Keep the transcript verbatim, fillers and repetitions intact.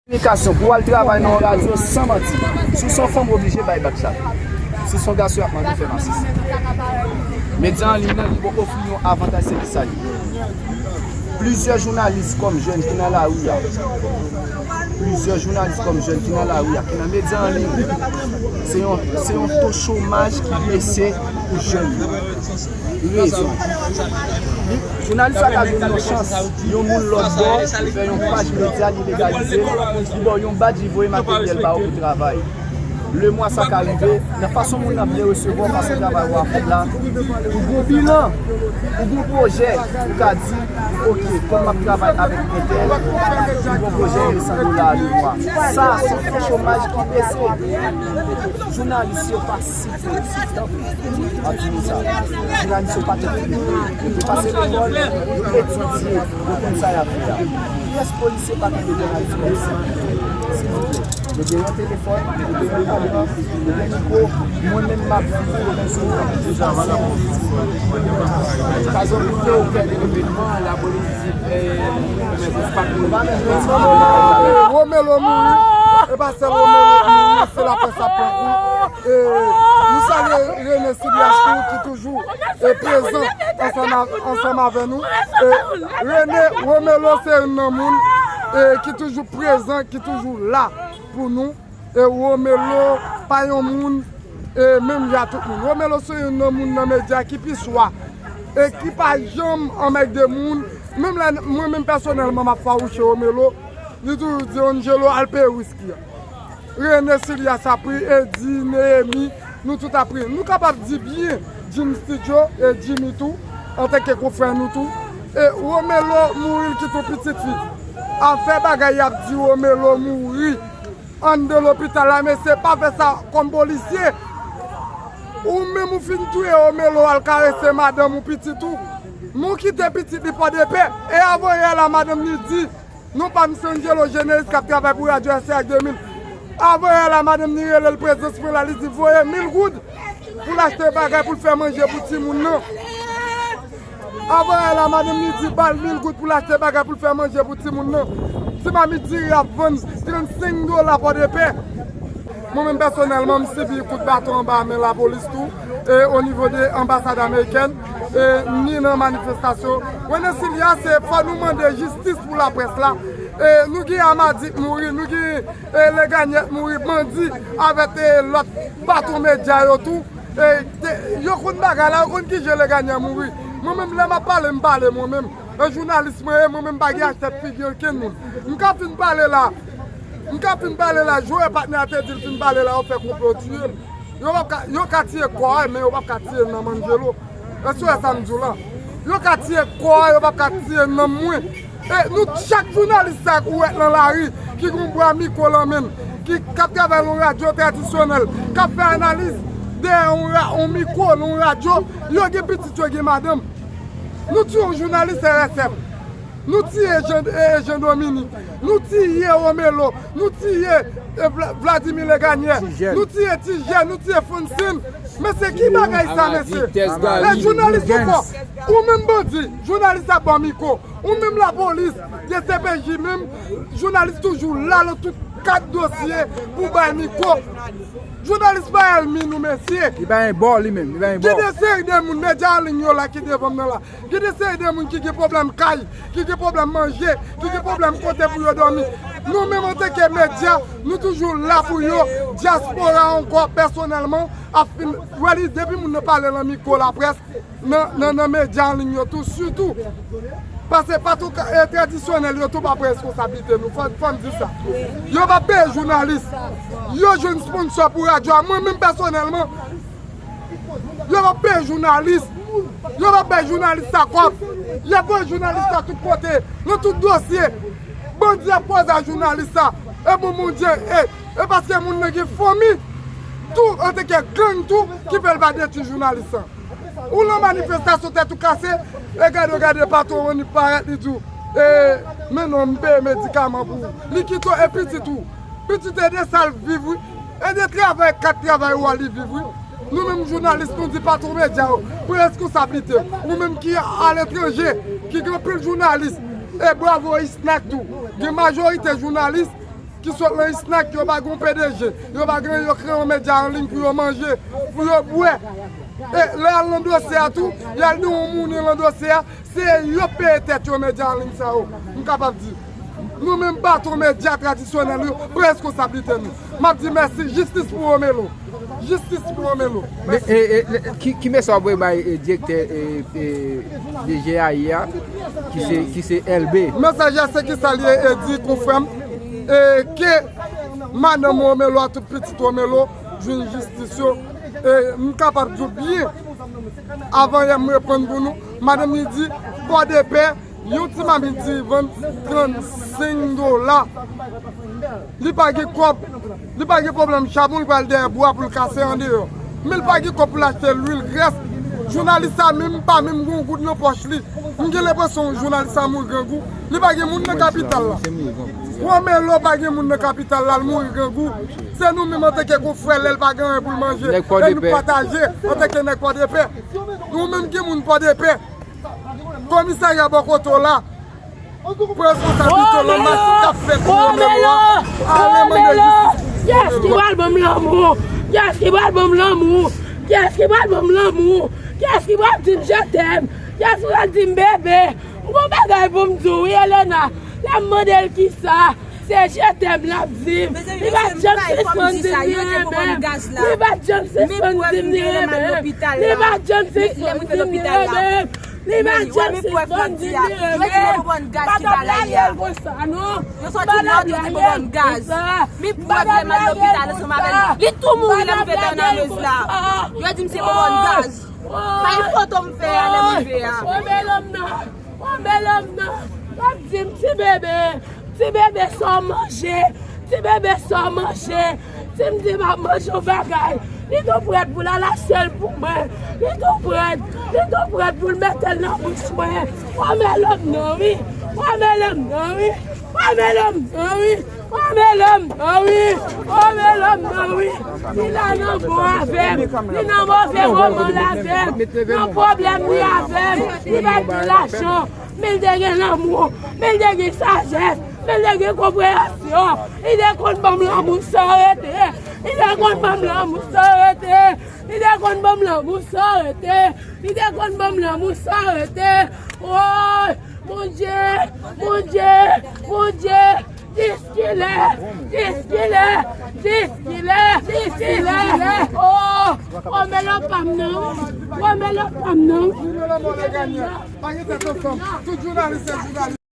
Kominikasyon, pou w al travay nan yon radyo, san manti. Si w se yon fanm, w oblije bay bak chak. Si w se yon gason, y ap mande w fè masisi. Medya an liy nan, li poko ofri yon avantaj sèvis a li. Plizyè jounalis kòm jèn ki nan lari a, plizyè jounalis kòm jèn ki nan lari a, ki nan medya an liy, se yon, se yon to chomaj ki bese pou jèn yo. Rezon. Jounalis la ka jwenn yon chans, yon moun lòt bò, li fè yon paj medya, li legalize l, li ba w yon badj, li voye materyèl ba w pou travay. Lemwa sa ka rive, nan fason moun nan byen resevwa w, fason travay w ap fèt la, ou gon bilan, ou gon pwojè, ou ka di, oke, kòm m ap travay avèk entèl, m gon pwojè de san dola lemwa. Sa, se yon to chomaj ki bese. Jounalis yo pa si pwoditif tanpri. M ap di nou sa. Jounalis yo pa tèt fini. Yo te pase lekòl, yo etidye, yo konn sa y ap fè a. Pyès polisye pa tande jounalis polisye. Silvouplè. Yo gen yon telefòn, yo gen yon kamera, yo gen mikwo. Mwen menm m ap viv yo nan sou. Pa egzanp, pou yo fè evenman, lapolis di, eh, Romelo mouri. E pa sèl Romelo mouri, se laprès ap pran kou. E nou salye René Silias tou, ki toujou, e, prezan ansanm a-, ansanm avè nou. E René Romelo se youn nan moun, e, ki toujou prezan, ki toujou la pou nou. E Romelo pa yon moun, e, menm jan tout moun. Romelo se youn nan moun nan medya ki pi swa, e ki pa janm anmède moun. Menm lè mwen menm pèsonèlman m ap fawouche Romelo, li toujou di, Angelo, al peye wiski a. René Silias ap ri, Eddy, Néhémie, nou tout ap ri. Nou kapab di byen Jim Studio e Jimmy tou, antanke konfrè nou tou. E Romelo mouri, l kite yon pitit fi. Afè bagay y ap di Romelo mouri anndan lopital la, mesye, pa fè sa kòm polisye. Ou menm ou fin touye Romelo, al karese madanm ou, pitit ou. Men w kite pitit li Pòdepè. E avanyè la, madanm li di, non pa m se Angelo Généus k ap travay pou radyo S R H de mil. Avanyè la, madanm li rele l prezans mwen la, li di voye mil goud pou l achte bagay pou l fè manje pou timoun nan. Avanyè la, madanm li di ba l mil goud pou l achte bagay pou l fè manje pou timoun nan. Ti mamit diri ap vann trannsenk dola Pòdepè. Mwen menm pèsonèlman, m sibi kout baton anba men lapolis tou, e o nivo de anbasad amerikèn, e ni nan manifestasyon. René Silias, se fò nou mande jistis pou laprès la. E nou gen Amadi k mouri, nou gen, e, Leganyè k mouri, bandi avèk, e, lòt patwon medya yo tou. E, te, yo konn bagay la, yo konn kijan Leganyè mouri. Mwen menm, lè m ap pale, m pale mwen menm. E jounalis mwen ye, mwen menm pa gen achte figi okenn moun. M ka fin pale la, m ka fin pale la, jwè patnè a te di l fin pale la, yo fè konplo tiye m. Yo p ap ka, yo ka tiye kò a, men yo p ap ka tiye nanm Angelo. Èske w wè sa m di w la? Yo ka tiye kò a, yo p ap ka tiye nanm mwen. E nou, chak jounalis sa k ou wè nan lari, ki gon bwa mikwo lan men l, ki, k ap travay nan radyo tradisyonèl, k ap fè analiz dèyè yon ra-, yon mikwo, nan yon radyo, yo gen pitit, yo gen madanm. Nou tiye yon jounalis R S F. Nou tiye Jean, e, Jean Dominique. Nou tiye Romelo. Nou tiye, e, Vla-, Vladimir Leganyè. Tijèn. Nou tiye Tijèn. Nou tiye Francine. Mesye, ki bagay sa, mesye? E jounalis ankò. Ou menm bandi, jounalis ap ba w mikwo. Ou menm lapolis, D C P J menm, jounalis toujou la nan tout kat dosye pou bay mikwo. Jounalis pa ènmi nou, mesye. Li pa yon bò, li menm. Li pa yon bò. Gen de seri de moun, medya an liy yo la ki devan m nan la. Gen de seri de moun ki gen pwoblèm kay, ki gen pwoblèm manje, ki gen pwoblèm kote pou yo dòmi. Nou menm antanke medya, nou toujou la pou yo. Dyaspora ankò, pèsonèlman, ap fin, wè li, depi moun nan pale nan mikwo laprès, nan, nan, nan medya an liy yo tou, sitou. Paske patwon ka-, e, tradisyonèl yo tou pa pran responsablite nou. Fò, fò m di sa. Yo p ap peye jounalis. Yo jwenn sponsò pou radyo a. Mwen menm pèsonèlman, yo p ap peye jounalis. Yo p ap bay jounalis sa kòb. Y ap voye jounalis sa tout kote. Nan tout dosye. Bandi ap koze a jounalis sa. E bon, Bondye, e, e paske moun nan gen fanmi tou, antanke gang tou, ki fè l pa detwi jounalis sa. Ou nan manifestasyon tèt ou kase, e gade w gade patwon w annik parèt, li di w, e, men non, m peye medikaman pou ou. Li kite w e pitit ou. Pitit e de sa l viv, wi. E de travay, kat travay ou a li viv, wi. Nou menm jounalis, nou di patwon medya yo, pran reskonsablite. Ou menm ki aletranje, ki gen anpil jounalis, e bravo Isnac tou. Gen majorite jounalis, Ki sot nan snack, yo pa gen yon P D G, yo pa gen, yo kreye yon medya an liy pou yo manje, pou yo bwè. E lè y al nan dosye a tou, y al di yon moun nan dosye a, se yo peye tèt yo medya an liy sa yo. M kapab di, nou menm patwon medya tradisyonèl yo, pran reskonsablite nou. M ap di mèsi, jistis pou Romelo. Jistis pou Romelo. Men, e, e, e, ki, ki mesaj w voye bay, e, direktè, e, e, D G A I a, ki se, ki se L B? Mesaj la se ki sa l ye, e, di konfrè m, e, ke madanm Romelo a, tout pitit Romelo, jwenn jistis yo. E, m kapab di w byen, avan yè m reponn pou nou, madanm li di, Pòdepè, yon ti mamit diri vann trannsenk dola. Li pa gen kòb, li pa gen pwoblèm chabon, li pral dèyè bwa pou l kase andeyò. Men li pa gen kòb pou l achte lwil, grès. Jounalis sa menm pa menm gen yon goud nan pòch li. M gen lenpresyon jounalis sa mouri grangou. Li pa gen moun nan kapital la. Romelo pa gen moun nan kapital la, l mouri grangou. Se nou menm antanke konfrè, lè l pa gen anyen pou l manje. E nou pataje antanke nèg Pòdepè. Nou menm gen moun Pòdepè. Komisarya bò kote w la, pou responsablite w nan mas k ap fèt pou Romelo a, ale mande jistis pou Romelo. Kiyès ki pral ban m lanmou? Kiyès ki pral ban m lanmou? Kiyès ki pral ban m lanmou? Kiyès ki pral di m je t'aime? Kiyès ki pral di m bebe? M gon bagay pou m di w, wi, Elena. Lè m mande l kisa, se je t'aime l ap di m. Li pa t janm sispann di m li renmen m. Li pa t janm sispann di m li renmen m. Li pa t janm sispann di m li renmen m. Li pa t janm sispann di m li renmen m. Pa t ap lage l konsa, non. Pa t ap lage l konsa. Mi pwèv lè m al lopital ansanm avè l. Li tou mouri lè m fè tènalez la. Yo di m se bonbòn gaz. Pa e foto m fè a lè m rive a. Romelo m nan. Romelo m nan. L ap di m ti bebe. Ti bebe sa w manje. Ti bebe sa w manje. Ti m di m ap manje yon bagay. Li tou prèt pou l al achte l pou mwen. Li tou prèt. Li tou prèt pou l mete l nan bouch mwen. Romelo m nan wi. Romelo m nan wi. Romelo m nan wi. Romelo m nan wi. Romelo m nan wi. Li la nan bon avè m. Li nan move moman l avè m. Nan pwoblèm li avè m. Li pa gen lajan. Men l te gen lanmou, men l te gen sajès, men l te gen konpreyansyon. Li te konn ban m lanmou san rete. Li te konn ban m lanmou san rete. Li te konn ban m lanmou san rete. Li te konn ban m lanmou san rete. Woy, Bondye, Bondye, Bondye. Jiskilè, jiskilè, jiskilè, jiskilè. Oh, Romelo pa m nan. Romelo pa m nan. Pa gen tèt ansanm. Tout jounalis se jounalis.